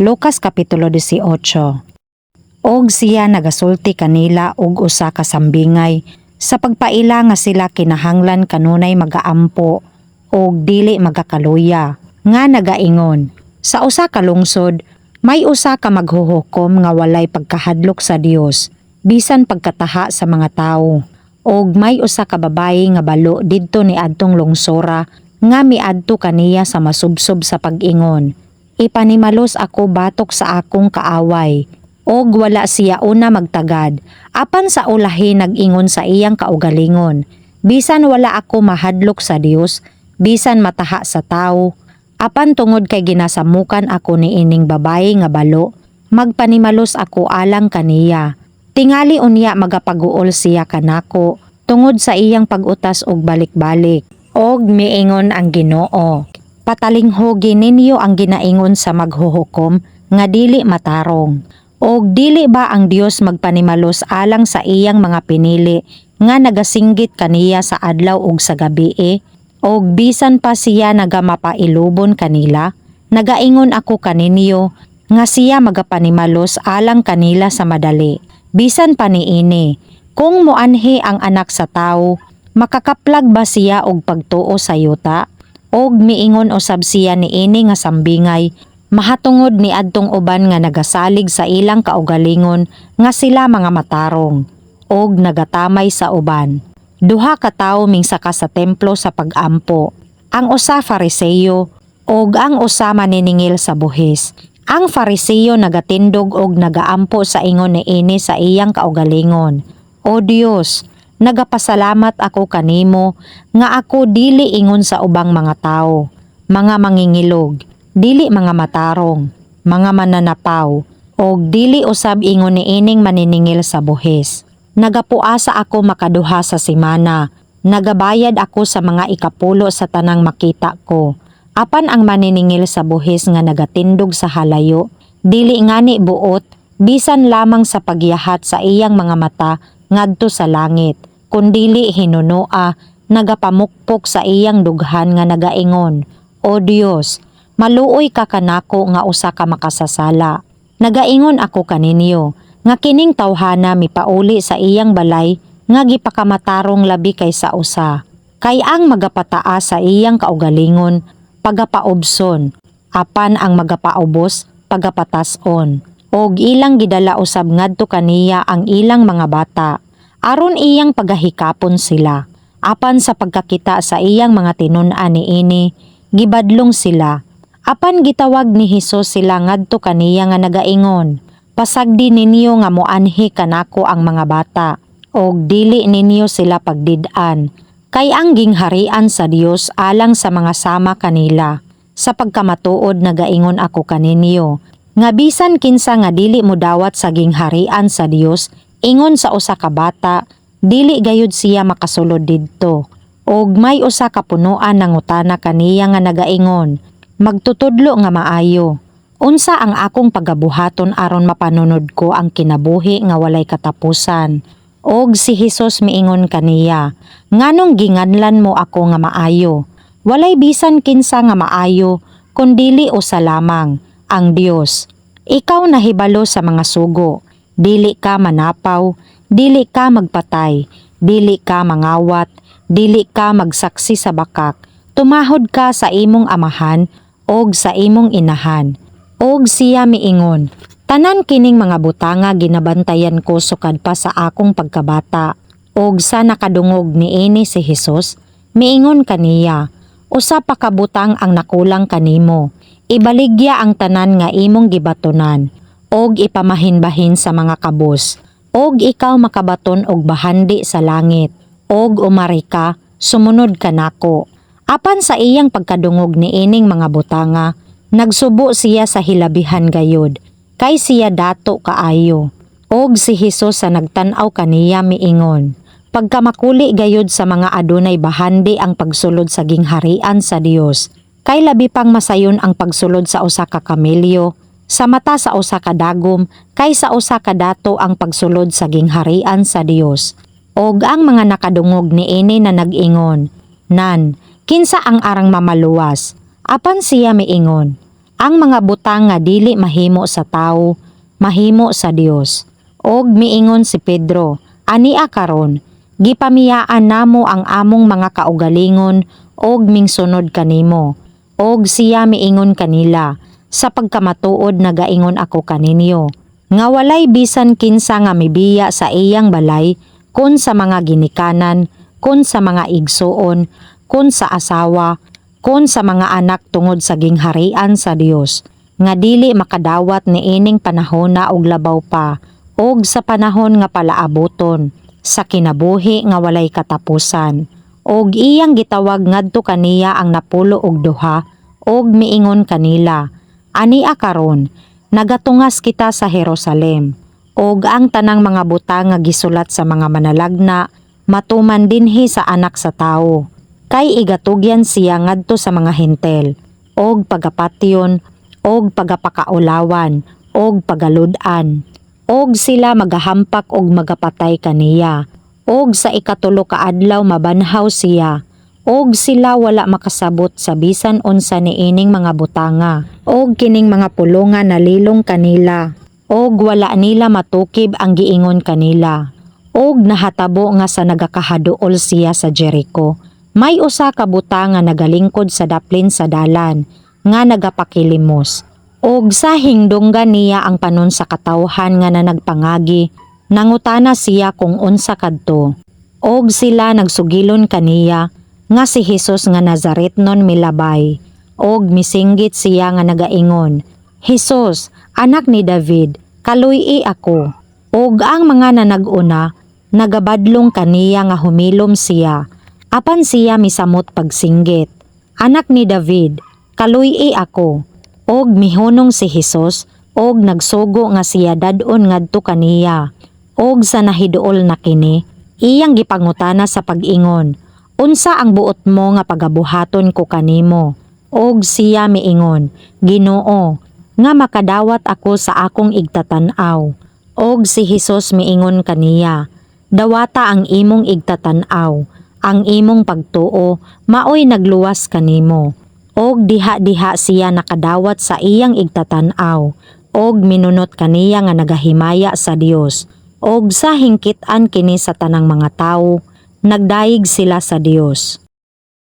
Lucas Kapitulo 18. Og siya nagasulti kanila og usa ka sambingay sa pagpaila nga sila kinahanglan kanunay magaampo og dili magakaluya, nga nagaingon, "Sa usa ka lungsod may usa ka maghuhukom nga walay pagkahadlok sa Dios bisan pagkataha sa mga tawo. Og may usa ka babayi nga balo didto niadtong lungsora nga miadto kaniya sa masubsob sa pag-ingon, 'Ipanimalos ako batok sa akong kaaway.' Og wala siya una magtagad, apan sa ulahi nag-ingon sa iyang kaugalingon, 'Bisan wala ako mahadlok sa Dios, bisan mataha sa tawo, apan tungod kay ginasamukan ako niining babayi nga balo, magpanimalos ako alang kaniya. Tingali unya magapaguol siya kanako tungod sa iyang pag-utas og balik-balik.' Og miingon ang Ginoo, 'Patalinghugi ninyo ang ginaingon sa maghuhukom nga dili matarong. Og dili ba ang Dios magpanimalos alang sa iyang mga pinili nga nagasinggit kaniya sa adlaw ug sa gabii? Og bisan pa siya nagamapailubon kanila, nagaingon ako kaninyo nga siya magapanimalos alang kanila sa madali. Bisan pa niini, kung moanhi ang Anak sa Tawo, makakaplag ba siya og pagtuo sa yuta?' Og miingon usab siya niini nga sambingay mahatungod niadtong uban nga nagasalig sa ilang kaugalingon nga sila mga matarong og nagatamay sa uban. Duha ka tawo mingsaka sa templo sa pag-ampo. Ang usa Fariseo ug ang usa maniningil sa buhis. Ang Fariseo nagatindog og nagaampo sa ingon niini sa iyang kaugalingon, 'O Dios, nagapasalamat ako kanimo nga ako dili ingon sa ubang mga tawo, mga mangingilog, dili mga matarong, mga mananapaw, og dili usab ingon niining maniningil sa buhis. Nagapuasa ako makaduha sa semana. Nagabayad ako sa mga ikapulo sa tanang makita ko.' Apan ang maniningil sa buhis nga nagatindog sa halayo, dili ngani buot bisan lamang sa pagyahat sa iyang mga mata ngadto sa langit, kundili hinunoa nagapamukpok sa iyang dughan nga nagaingon, 'O Dios, maluoy ka kanako nga usa ka makasasala.' Nagaingon ako kaninyo nga kining tawhana mipauli sa iyang balay nga gipakamatarong labi kaysa usa. Kay ang magapataas sa iyang kaugalingon pagapaubson, apan ang magapaubos pagapatas-on." Og ilang gidala usab ngadto kaniya ang ilang mga bata aron iyang pagahikapon sila. Apan sa pagkakita sa iyang mga tinun-an niini, gibadlong sila. Apan gitawag ni Hesus sila ngadto kaniya nga nagaingon, "Pasagdi ninyo nga moanhi kanako ang mga bata, og dili ninyo sila pagdid-an, kay ang gingharian sa Dios alang sa mga sama kanila. Sa pagkamatuod nagaingon ako kaninyo, nga bisan kinsa nga dili modawat sa gingharian sa Dios ingon sa usa ka bata, dili gayud siya makasulod didto." Og may usa ka punuan nangutana kaniya nga nagaingon, "Magtutudlo nga maayo, unsa ang akong pagabuhaton aron mapanunod ko ang kinabuhi nga walay katapusan?" Og si Hesus miingon kaniya, "Nganong ginganlan mo ako nga maayo? Walay bisan kinsa nga maayo, kundili usa lamang, ang Dios. Ikaw nahibalo sa mga sugo: Dili ka manapaw, dili ka magpatay, dili ka mangawat, dili ka magsaksi sa bakak, tumahod ka sa imong amahan og sa imong inahan." Og siya miingon, "Tanan kining mga butanga ginabantayan ko sukad pa sa akong pagkabata." Og sa nakadungog niini si Hesus, miingon kaniya, "Usa pa ka butang ang nakulang kanimo. Ibaligya ang tanan nga imong gibatonan og ipamahinbahin sa mga kabos, og ikaw makabaton og bahandi sa langit. Og umari ka, sumunod kanako." Apan sa iyang pagkadungog niining mga butanga, nagsubo siya sa hilabihan gayud, kay siya dato kaayo. Og si Hesus sa nagtan-aw kaniya miingon, "Pagkamakuli gayud sa mga adunay bahandi ang pagsulod sa gingharian sa Dios. Kay labi pang masayon ang pagsulod sa usa ka kamelyo sa mata sa usa ka dagom kaysa usa ka dato ang pagsulod sa gingharian sa Dios." Og ang mga nakadungog niini na nag-ingon, "Nan, kinsa ang arang mamaluwas?" Apan siya miingon, Ang mga butang nga dili mahimo sa tawo, mahimo sa Dios." Og miingon si Pedro, "Ania karon, gipamiyaan namo ang among mga kaugalingon og mingsunod kanimo." Og siya miingon kanila, "Sa pagkamatuod nagaingon ako kaninyo, nga walay bisan kinsa nga mibiya sa iyang balay, kun sa mga ginikanan, kun sa mga igsuon, kun sa asawa, kun sa mga anak tungod sa gingharian sa Dios, nga dili makadawat niining panahona og labaw pa, og sa panahon nga palaabuton, sa kinabuhi nga walay katapusan." Og iyang gitawag ngadto kaniya ang 12 og miingon kanila, "Ania karon, nagatungas kita sa Jerusalem, og ang tanang mga butang nga gisulat sa mga manalagna matuman dinhi sa Anak sa Tawo. Kay igatugyan siya ngadto sa mga Hentil, og pagapatyon, og pagapakaulawan, og pagalud-an. Og sila magahampak og magapatay kaniya. Og sa ikatulo ka adlaw mabanhaw siya." Og sila wala makasabot sa bisan unsa niining mga butanga. Og kining mga pulonga nalilong kanila. Og wala nila matukib ang giingon kanila. Og nahatabo nga sa nagakahaduol siya sa Jericho, may usa ka buta nga nagalingkod sa daplin sa dalan, nga nagapakilimos. Og sa hingdunggan niya ang panon sa katawhan nga nanagpangagi, nangutana siya kung unsa kadto. Og sila nagsugilon kaniya nga si Hesus nga Nazaretnon milabay. Og misinggit siya nga nagaingon, "Hesus, anak ni David, kaluy-i ako." Og ang mga nanag-una, nagabadlong kaniya nga humilom siya. Apan siya misamot pagsinggit, "Anak ni David, kaluy-i ako." Og mihunong si Hesus og nagsugo nga siya dad-on ngadto kaniya. Og sa nahiduol na kini, iyang gipangutana sa pag-ingon, "Unsa ang buot mo nga pagabuhaton ko kanimo?" Og siya miingon, "Ginoo, nga makadawat ako sa akong igtatan-aw." Og si Hesus miingon kaniya, "Dawata ang imong igtatan-aw, ang imong pagtuo maoy nagluwas kanimo." Og diha-diha siya nakadawat sa iyang igtatan-aw, og minunot kaniya nga nagahimaya sa Dios. Og sa hingkitan kini sa tanang mga tawo, nagdayeg sila sa Dios.